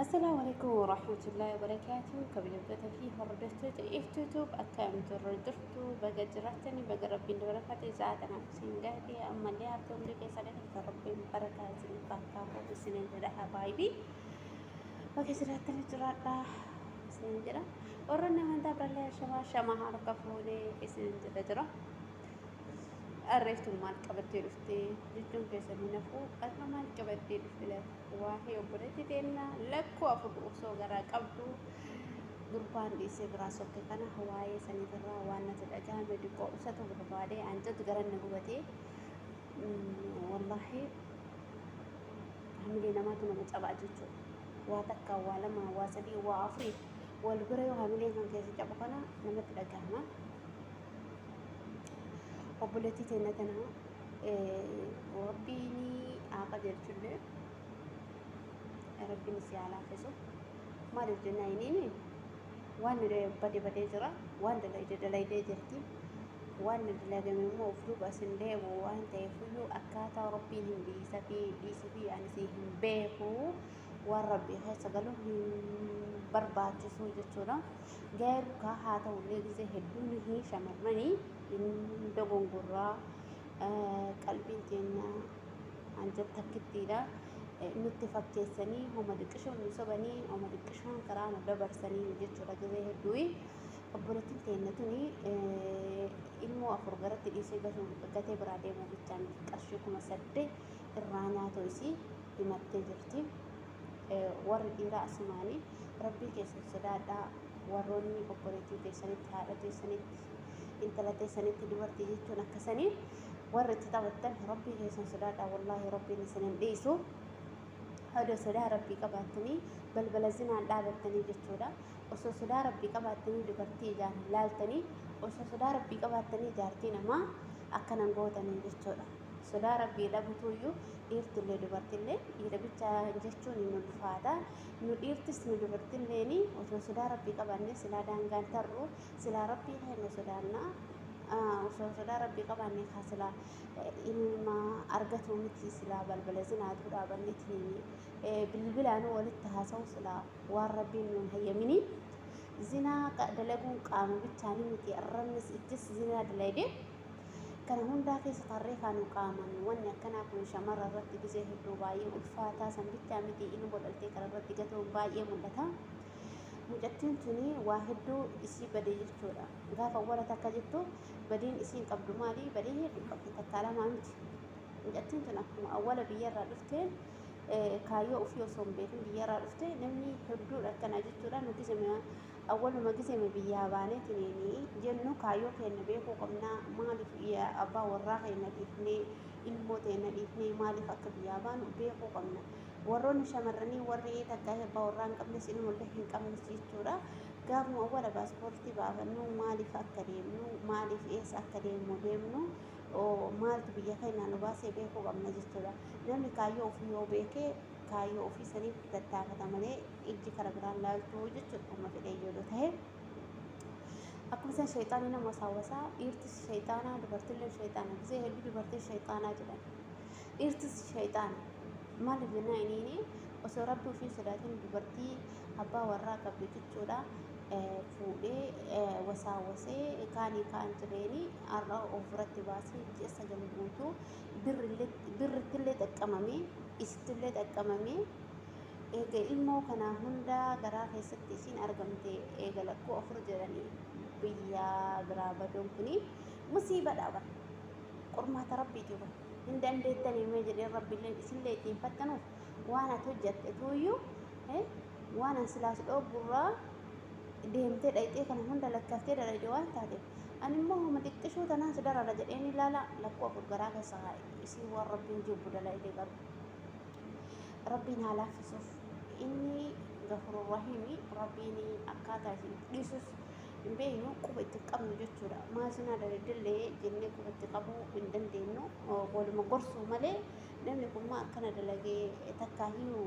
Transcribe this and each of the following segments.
Assalaamu alaikum warahmatullahi wabarakaatuh. Kabajamtoota fi hordoftoota Iftuu Tube akkam turre jirtu? Baga jiraattanii, baga rabbiin barakate sa'a kanaaf isin gahe. Ammallee hafte umrii keessanii kan rabbiin barakaa isin bakkaa isinin jedha. Habaayibii, baga jiraattanii, jiraadhaa isinin jedha. Warroonni amantaa birallee shamaa shamaa harka fuunee isinin jedha jira. Arreeftuun maal qabattee dhufte jechuun keessan hin hafu. Har'a maal qabattee dhufte laata? Waa'ee obboleettii teennaa lakkoo afur osoo garaa qabdu gurbaan dhiisee biraa sokke kana, waa'ee saniitirraa waan natti dhagahame diqqoo ibsatu barbaade. Anjatu garan na gubatee wallaahi. Hamilee namaatu nama cabaa jechuudha. Waa takka, waa lama, waa sadii, waa afurii wal bira yoo hamileen kan keessa cabu kana namatti dhagahama. Obboleettii teenna tana rabbiin haa qajeelchullee, rabbiin si haa laaffisu. Maaliif jennaan, inni waan bade badee jira, waan dalayde dalaydee jirti. Waan dalagame immoo of duuba asin deebi'u waan ta'eefiyyuu akkaataa rabbiin hin dhiisa fi dhiisuu fi ani si hin beeku, waan rabbii keessa galu hin barbaachisu jechuudha. Garuu kaa haa ta'ullee gisee hedduun hin shamarranii hin dogongorraa, qalbiin teenya hanja takkittiidha. Nutti fakkeessanii homa diqqishoon nu sobanii, homa diqqishoon karaa nu dabarsanii jechuudha gisee hedduu. Obboleettiin teenya tuni ilmoo afur garatti dhiisee gatee biraa deemuu bichaa miti, qarshii 8000 irraa nyaatoo isii himattee jirti. Warri dhiiraa asumaanii rabbii keessan sodaadhaa. Warroonni obboleettii teessanitti, haadha teessanitti, intala teessanitti, dubartii jechuun akkasanii warri itti taphattan, rabbii keessan sodaadhaa. Wallaahi rabbiin isin hin dhiisu. Odoo sodaa rabbii qabaattanii balbala zinaan dhaabattanii jechuudha. Osoo sodaa rabbii qabaattanii dubartii ijaan hin laaltanii, osoo sodaa rabbii qabaattanii jaartii namaa akkanan gootanii jechuudha. Sodaa rabbii dhabutuyyuu dhiirtillee dubartillee, dhiira bicha jechuun hin ulfaata. Nu dhiirtis nu dubartilleeni osoo sodaa rabbii qabaanne silaa daangaan tarru, silaa rabbii keenya sodaanna. Osoo sodaa rabbii qabaanne kaa silaa ilma argatu miti, silaa balbala zinaatuu dhaabanneetiin bilbilaanuu walitti haasa'u, silaa waan rabbiin nuun hayyamini. Zinaa dalaguun qaama bichaanii miti, arrabnis ijjis zinaa dalayde. Kana hundaa keessa tarree kaanu qaaman wanni akkanaa kun shamarra irratti gizee hedduu baay'ee ulfaataa. San bichaa miti, ilmoo dhaltee kana irratti gatuun baay'ee mul'ata. Mucattiin tuni waa hedduu isii bade jechuudha. Gaafa awwala takka jettu badiin isiin qabdu maali? Badii hedduu qabdi, takkaa lamaa miti. Mucattiin tun akkuma awwala biyyarraa dhufteen kaayyoo ofii osoo hin beekin biyyarraa dhufte. Namni hedduun akkana jechuudha. Nu gizema awwaluma gizema biyyaa baaneetiniin jennu kaayyoo keenya beekuu qabna. Maaliif abbaa warraa keenya dhiifnee, ilmoo teenya dhiifnee maaliif akka biyyaa baanu beekuu qabna. Warroonni shamarranii, warri takka abbaa warraa hin qabnes, ilmoollee hin qabnes jechuudha. Gaafuma awwala paaspoortii baafannu maaliif akka deemnu, maaliif eessa akka deemnu deemnu, maaltu biyya keenyaa nu baasee beekuu qabna jechuudha. Namni kaayyoo ofii yoo beeke kaayyoo ofii saniif tattaafata malee ijji kara biraan laaltu jechuudha amma fedhee yoo ta'e. Akkuma isaan shayxaanii nama wasaawasaa, dhiirtis shayxaanaa, dubartillee shayxaana. Gisee hedduu dubartiin shayxaanaa jedhan. Dhiirtis shayxaana. Maaliif jennaan, inni osoo rabbi ofii sodaatin dubartii abbaa warraa qabdu jechuudha. Fuudhee wasaawwasee kaanii kaan jireeni har'a of biratti baasee ji'a 9 guutuu birrittillee xaqqamamee, isittillee xaqqamamee, eega ilmoo kanaa hundaa garaa keessatti isiin argamte, eega lakkuu afur jedhanii biyya biraa baduun kuni musiibadha bara. Qormaata rabbiiti bara. Hin dandeettanii mee jedheen rabbiilleen isillee ittiin fattanuuf waan ati hojjatte tuuyyuu waan an silaas dhooggurraa deemtee dhayxee kana hunda lakkaftee dalayde waan taateef, ani immoo homa xiqqishuu tanaan si darara jedheen ilaala. Lakkuu afur garaa keessa kaa'e, isiin waan rabbiin jibbu dalayde. Garuu rabbiin haa laaffisuuf, inni gafurur rahiimi. Rabbiin akkaataa isin itti dhiisus hin beeknu, quba itti qabnu jechuudha. Maasinaa dalaydillee jennee quba itti qabuu hin dandeenyu, waluma gorsuu malee. Namni kun maa akkana dalagee takkaa hiyu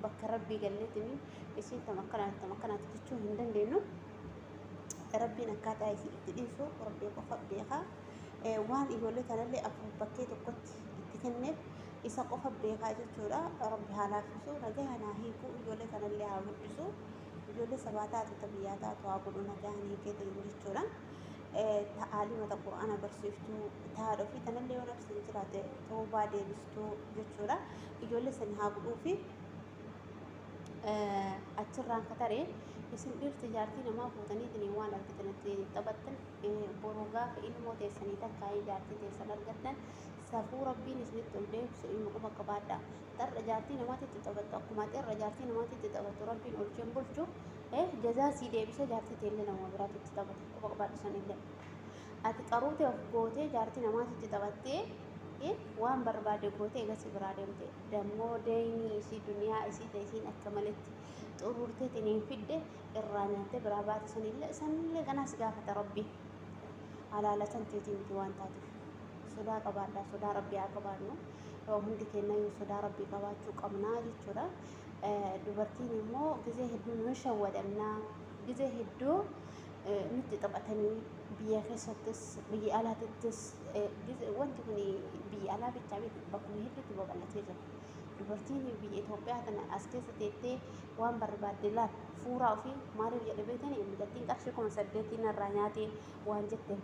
bakka rabbii galleetini isiin tam akkanaati, tam akkanaati jechuu hin dandeenyu. Rabbiin akkaataa isii itti dhiisu rabbii qofa beeka. Waan ijoollee tanallee afur bakkee tokkotti itti kenneef Isa qofa beekaa jechuudha. Rabbi haa laaffisu, nagahaan haa hiiku, ijoollee tanallee haa guddisu, ijoollee sabaa taatu ta biyyaa taatu haa godhu nagahaan hiikeetiin jechuudha. Ta aalima ta qur'aana barsiiftuu ta haadha ofii tanallee yoo nafsiin jiraate tawbaa deebistuu jechuudha. Ijoollee sani haa godhuufi. Achirraan ka tare isin dhiirti jaartii namaa fuutaniitiin waan argitanitti taphattan, boru gaafa ilmoo teessanii takkaa jaartii teessan argattan safuu Rabbiin isinitti ol deebisu ilma quba qabaadhaa. Tarra jaartii namaatitti taphattu, akkuma ati irra jaartii namaatitti taphattu Rabbiin olchee hin bulchu, jazaa sii deebisa, jaartii teellee nama biraatitti taphata, quba qabaadhu sanillee. Ati qaruutee of gootee jaartii namaatitti taphattee waan barbaade gootee egasii biraa deemte, dammoo deeynii isii duniyaa isii ta isiin akka maletti xuruurteetiin hin fidde irraa nyaattee biraa baate, sanillee kanaas gaafata Rabbi. Halaala san teetii miti waan taateef sodaa qabaadhaa, sodaa Rabbii haa qabaannu, hundi keenyayyuu sodaa Rabbii qabaachuu qabnaa jechuudha. Dubartiin immoo gizee hedduu nu shawwadamnaa, gizee hedduu nutti taphatanii, biyya keessattis biyya alaatittis wanti kun biyya alaa bichaa miti, bakkuma hedduutti babal'atee jira. Dubartiin biyya Itoophiyaa tana as keessa teettee waan barbaadde laal fuuraa ofii maaliif jedhe beektanii, mucattiin qarshii 8000 narraa nyaatee waan jetteef,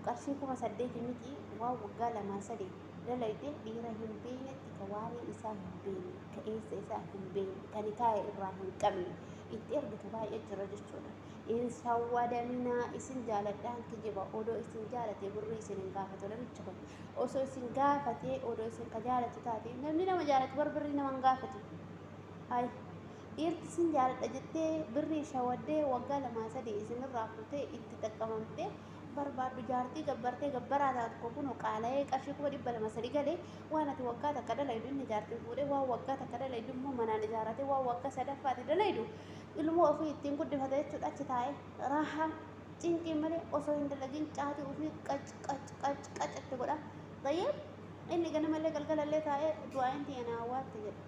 qarshii 8000 miti, waan waggaa lamaa sadii dalayte dhiira hin beeknetti, ka waanii isaa hin beekne, ka eessa isaa hin beekne, ka nikaaya irraa hin qabne itti ergitu baay'ee jira jechuudha. Hin shawwadaminaa, isin jaaladhaan kijiba. Odoo isin jaalate birrii isin hin gaafatu namichi kun. Osoo isin gaafatee, odoo isin ka jaalatu taate, namni nama jaalatu bar birrii nama hin gaafatu. Hay dhiirti isin jaaladha jettee birrii shawaddee waggaa lamaa sadii isinirraa fuutee itti xaqqamamtee barbaaddu, jaartii gabbartee gabbaraa taatu tokko kunoo qaala'ee qarshii 200,000 3 galee, waan ati waggaa takka dalaydu inni jaartii fuudhee, waan waggaa takka dalaydu immoo manaan ijaarratee, waan waggaa sadaffaati dalaydu ilmoo ofii ittiin guddifata jechuudha. Achi taa'ee raahaa cinqii malee osoo hin dalagin caatii ofii qac qac qac qac itti godha. Tayyib, inni ganamallee galgalallee taa'ee du'aayin tiyya naa awwaatte jedha.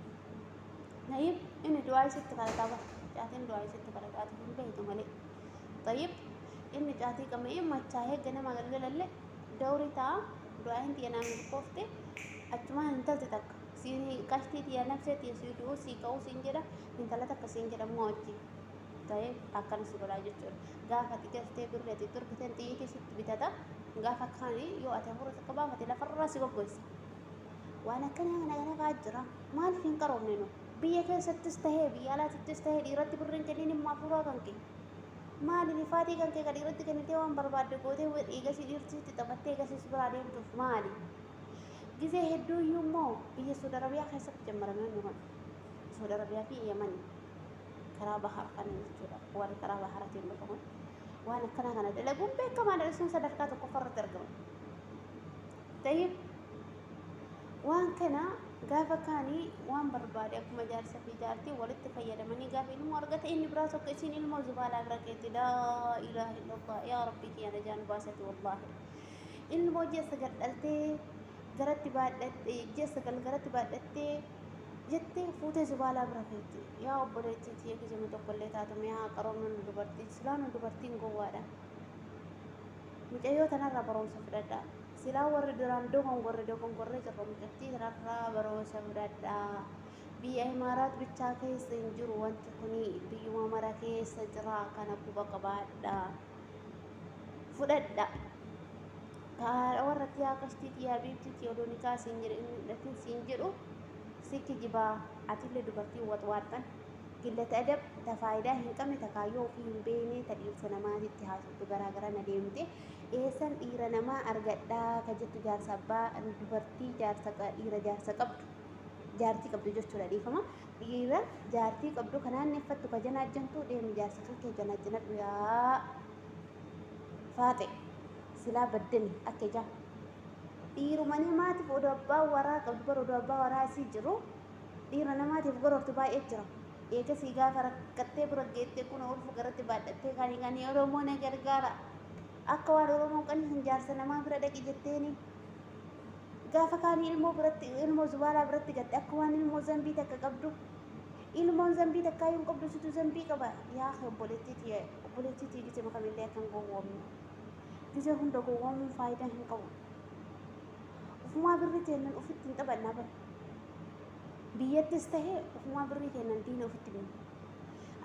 Tayyib, inni du'aa isitti kadhataa bara, caatiin du'aa isitti kadhataa, ati hin beektu malee. Tayyib, inni caatii qama'ee machaa'ee ganama galgalallee dawrii ta'a, du'aayin tiyya naa milkoofte, achumaan intalti takka siin qashtii tiyya nafsee tiyya sii du'uu sii ka'uu siin jedha, intala takka siin jedha immoo wajji ta'ee akkana si godhaa jechuudha. Gaafa ati galtee birri ati itti ergiteen xiyyiitii sitti bitata. Gaafa kaani yoo ati hafuura takka baafate lafarraa si goggoysa. Waan akkanaa kana kana fa'aa jira. Maaliif hin qaroomne nu? Biyya keessattis tahee biyya alaatittis tahee dhiiratti birri hin kennin immoo hafuuraa kan kee. Maali rifaatii kan kee ka dhiiratti kennitee waan barbaadde gootee eegasii dhiirti sitti taphattee eegasii si biraa deemtuuf maali? Gizee hedduu iyyuu immoo biyya Suudi Arabiyaa keessatti jammarame wanni kun. Suudi Arabiyaa fi Yamani karaa bahar kana jechuudha. Warri karaa baharatiin dhufu kun waan akkanaa kana dalaguun beekamaadha. Isaan sadarkaa tokkoffaa irratti argamu. Tayyib, waan kana gaafa kaanii waan barbaade akkuma jaarsa fi jaartii walitti fayyadamanii gaafa ilmoo argate inni biraa tokko isiin ilmoo zubaalaa bira keetti. Laa ilaaha illallah, yaa rabbii kiyya najaa nu baasati wallaahi. Ilmoo ji'a 9 dhaltee garatti baadhatte, ji'a 9 garatti baadhattee jettee fuutee zubaalaa bira keetti. Yaa obboleettii tiyya, gizema tokkollee taatu mee haa qaroomnu nu dubartiin, silaa nu dubartiin gowwaadha. Mucayyoo tanarraa barumsa fudhadhaa. Silaa warri duraan dogongorre dogongorree jirra, mucattii tanarraa barumsa fudhadhaa. Biyya Imaaraat bichaa keessa hin jiru wanti kuni, biyyuma mara keessa jira, kana quba qabaadhaa. Fudhadha. Kaara warra tiyaa qashtii tiyaa biibtii tiya odoo nikaa siin jedhe inni hidhatin siin jedhu si kijibaa, atillee dubartiin waxwaaxxan gillata adab ta faayidaa hin qabne, ta kaayyoo ofii hin beekne, ta dhiirsa namaatitti haasoftu garaa garana deemte eessan dhiira namaa argadhaa ka jettu, jaarsa abbaa dubartii jaarsa dhiira jaarsa qabdu jaartii qabdu jechuudha, dhiifama, dhiira jaartii qabdu ka naanneeffattu ka janaajjantu deemi, jaarsa kan kee janaajjanadhu. Yaa faaxe, silaa baddani akka ijaa dhiiruma namaatiif odoo abbaa waraa qabdu bara odoo abbaa waraa isii jiru dhiira namaatiif gorortu baay'ee jira. Eegasii gaafa rakkattee bira geettee kun ulfa garatti baadhattee kani kani Oromoo na gargaara. Akka waan Oromoon qanii hin jaarsa namaa bira dhaqi jetteeni. Gaafa kaanii ilmoo biratti ilmoo zubaalaa biratti gatte akka waan ilmoo zambii takka qabdu. Ilmoon zambii takkaa hin qabdu, situ zambii qaba. Yaa obboleettii tiyya, obboleettii tiyya, gisee kamillee akka hin gowwoomne. Gisee hunda gowwoomuun faayidaa hin qabu. Ufumaa birri teennan ofitti hin taphannaa bara. Biyyattis tahee ufumaa birrii keennan diina ofitti binna.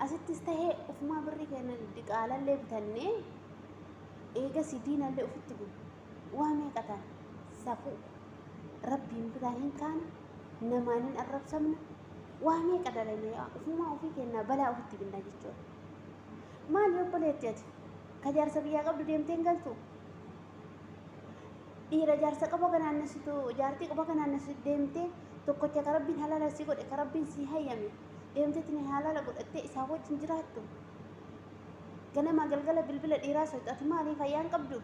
Asittis tahee ufumaa birrii keennan diqaalallee bitannee eegasi diinallee ofitti binna. Waa meeqa taana? Safuu. Rabbiin biraa hin kaana, namaan hin arrabsamna, waa meeqa dalayna yaa ufumaa ofii keennaa balaa ofitti binna jechuudha. Maali obboleetti ati? Ka jaarsa biyyaa qabdu deemtee hin galtu? Dhiira jaarsa qabu akka naannessitu jaartii qabu akka naannessitu deemtee tokkocha ka Rabbiin halaala si godhe ka Rabbiin si hayyame deemteetiin halaala godhattee isaa wajjin jiraattu. Ganama galgala bilbila dhiiraa soyxu ati maali fayyaan qabdu?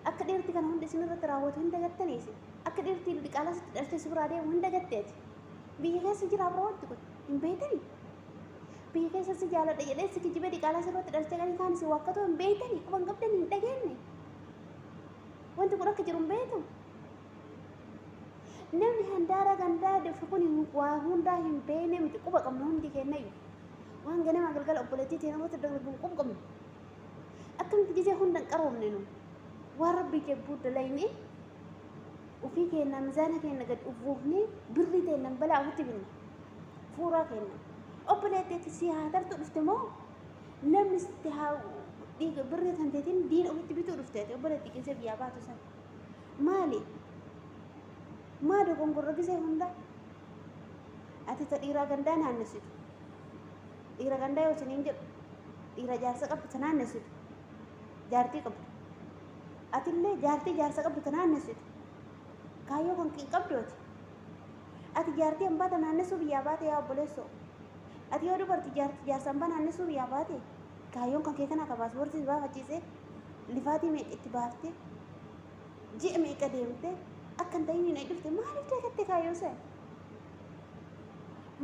Akka dhiirti kana hundi isin irratti raawwatu hin dagattanii isin. Akka dhiirti diqaalaa sitti dhalchee si biraa deemu hin dagatte ati. Biyya keessa jira abra wanti kun hin beeytanii? Biyya keessa si jaaladha jedhee si kijibee diqaalaa sirratti dhalchee kan kaan si waakkatu hin beeytanii? Quba hin qabdanii hin dhageenye? Wanti kun akka jiru hin beektu? Namni handaara gandaa dhufe kun waa hundaa hin beekne miti quba qabna hundi keenyayyuu. Waan ganama galgala obboleettii teenya irratti dalagnu quba qabna. Akkamitti gizee hunda hin qaroomne nu? Waan Rabbii jibbuu dalayne ofii keenya mizaana keenya gad uwwufnee birrii teennan balaa ofitti binna. Fuuraa keenya. Obboleettii si haa tartu dhufte moo namni sitti haa dhiiga birrii kan teetiin diina ofitti bituu dhufte ati obboleettii gisee biyyaa baatu san. Maali? Maa dogongorra gisee hunda? Ati ta dhiiraa gandaa naannessitu. Dhiira gandaa yoo isiniin jedhu dhiira jaarsa qabdu ta naannessitu. Jaartii qabdu. Atillee jaartii jaarsa qabdu ta naannessitu. Kaayyoo kan hin qabdu ati. Ati jaartii hambaa ta naannessuu biyyaa baate yaa obboleessoo. Ati yoo dubarti jaartii jaarsa hambaa naannessuu biyyaa baate kaayyoon kan kee kanaa ka paaspoortii si baafachiisee lifaatii meeqa itti baaftee ji'a meeqa deemtee akka hin ta'iniin ay dhufte maaliif dagatte kaayyoo san?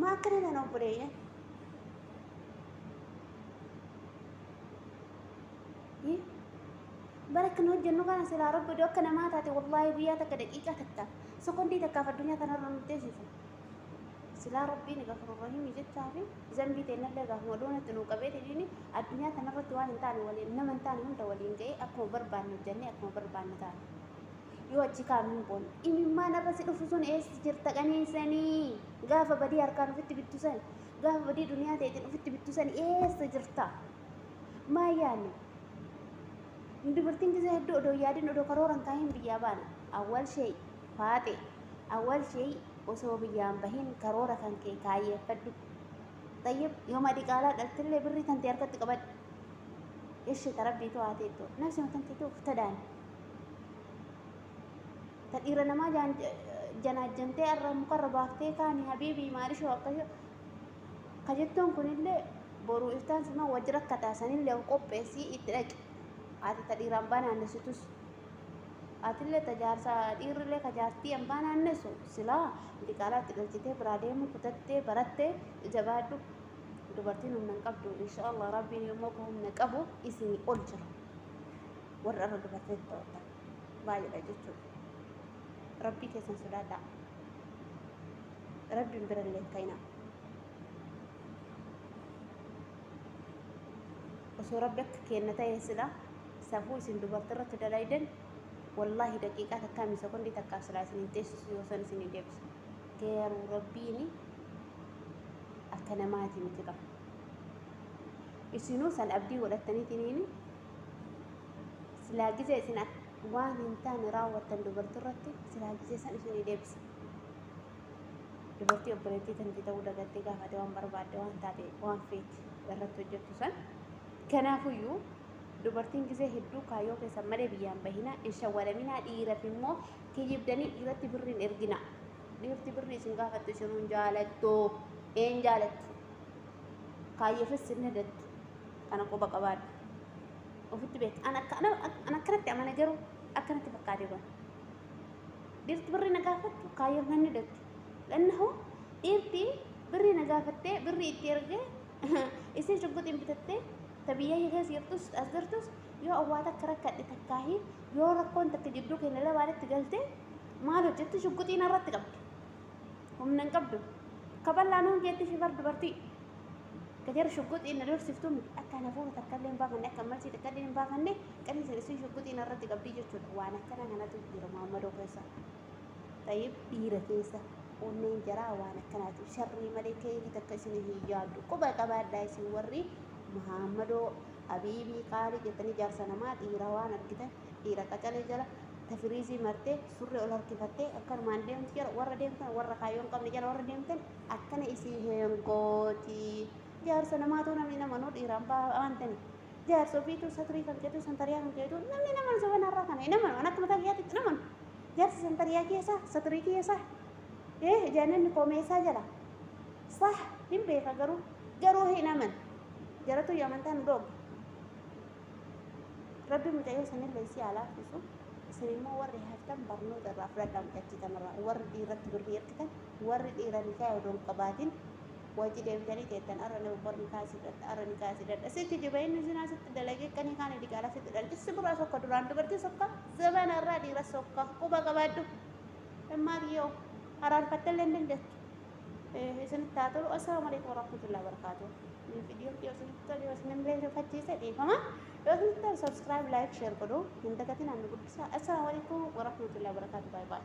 Maa akkana tana obboleeyyan? Bara akkana hojjennu kana silaa rabbi odoo akka namaa taate wallaahi guyyaa takka daqiiqaa takka sekondii takkaaf addunyaa kanarra nu teessisu. Silaa rabbiin gafurur rahiimi jechaa fi zambii teennallee gaafuma duunatti nuu qabeetiniin addunyaa tanarratti waan hin taane waliin nama hin taane hunda waliin ga'ee akkuma barbaanne hojjennee akkuma barbaanne taane. Yoo achi kaanu hin boonna. Imimmaan irra si dhufu sun eessa jirta qaniisanii? Gaafa badii harkaan ofitti bittu san, gaafa badii duniyaa ta'eetiin ofitti bittu san eessa jirta? Maa yaanne? Dubartiin gisee hedduu odoo yaadin odoo karoora hin kaahin biyyaa baana. Awwal shee faaxe awwal shee osoo biyyaan bahin karoora kan kee kaayyeeffadhu. Tayyib yooma diqaalaa dhaltillee birrii tantee harkatti qabadhu. Ishee tarabbiitu haa teettu. Nafsi matanteetu uftadaan. Ta dhiira namaa janaajjantee arra mukarra baaftee kaani habiibii maalishoo akkashoo ka jettuun kunillee boruu iftaan sima wajji rakkataa sanillee of qopheessii itti dhaqi. Ati ta dhiira ambaa naannessitus atillee ta jaarsa dhiirrillee ka jaartii ambaa naannessu silaa diqaalaa itti dhalchitee biraa deemuu kutattee barattee jabaadhu. Dubartiin humna hin qabdu inshaallah rabbiin yommuu akka humna qabu isinii ol jira. Warra irra dubartoota taphattan baay'eedha jechuudha. Rabbii keessan sodaadhaa. Rabbiin bira illee hin ka'inaa. Osoo rabbi akka kenna ta'e sila safuu isin dubartii irratti dalaydan wallaahi daqiiqaa takkaa mi sekondii takkaaf silaa isin hin teessisu yoo san isin hin deebisu. Garuu rabbiin akka namaati miti qaba. Isinuu san abdii godhattaniitiniin silaa gizee isin waan hin taane raawwattan dubartii irratti silaa gizee san isinii deebisa. Dubartii obboleettii tanti ta'uu dagattee gaafate waan barbaadde waan taate waan feete irratti hojjettu san. Kanaafuyyuu dubartiin gizee hedduu kaayyoo keessan malee biyyaan bahinaa hin shawwadaminaa dhiiraf immoo kijibdanii dhiiratti birriin erginaa. Dhiirti birrii isin gaafattu isinuu hin jaalattu. Een jaalattu. Kaayyoofis sin dadattu. Kana quba qabaadhu. Ofitti beekta. An akka an akkanatti amane garuu akkanatti fakkaate kun. Dhiirti birrii na gaafattu kaayyoof nan dadattu. Lannahu dhiirti birrii na gaafattee birrii itti ergee isin shugguxiin bitattee ta biyya keessa jirtus as jirtus yoo awwaa takka rakkadhe takkaahi yoo rakkoon takka jidduu keenya lamaanitti galte maal hojjetti shugguxiin irratti qabdi. Humna hin qabdu. Kaballaa nuun geetti fi bar dubartii. Gajara shugguxiin na dorsiftuu miti. Akka ana fuula takka illee hin baafanne akka malsii takka illee hin baafanne qaniisa isin shugguxiin irratti qabdii jechuudha. Waan akkana kanatu jira Muhammadoo keessa. Xayyib dhiira keessa onneen jaraa waan akkanaati. Sharrii malee keeyrii takka isin hin yaaddu. Quba qabaadhaa isin warri Muhaammadoo Habiibii qaalii jettanii jaarsa namaa dhiira waan argitan dhiira qacalee jala tafiriizii martee surree ol harkifattee akkanumaan deemtu jala warra deemtan, warra kaayyoo hin qabne jala warra deemtan akkana isii hin gooti. Jaarsa namaatu namni namanuu dhiiraan aantani. Jaarsa ofiituu satrii kan keetuu santariyaa kan keetuu namni namanu zamana irraa kana hin amanu. An akka mataa kiyyaatti hin amanu. Jaarsa santariyaa keessa satrii keessa jaananni koomeessaa jala sah hin beeka, garuu hin amanu. Jaratu yoo amantaa nu dhoogge. Rabbi mucayyoo sanillee si haa laaffisu. Isin immoo warri haftan barnoota irraa fudhadhaa mucattii tanarraa. Warri dhiirratti birrii ergitan, warri dhiira nikaa odoo hin qabaatin wajji deemtanii teettan, arra nama bor nikaa si hidhadha, arra nikaa si hidhadha. Sitti jiba inni zinaa sitti dalagee qanii kaanii diqaalaa sitti dhalchi si biraa sokka, duraan dubartii sokka, zamana irraa dhiira sokka, quba qabaadhu. Ilmaan yoo araarfattellee hin dandeettu. Isinitti haa tolu. Assalaamu alaikum warahmatullahi wabarakatuh. Viidiyoon yoo isinitti tole, yoo isin rifachiise dhiifama. Yoo isinitti tole, subscribe, like, share godhuu hin dagatinaa, nu guddisaa. Assalaamu alaikum warahmatullahi wabarakatuh. Bye bye.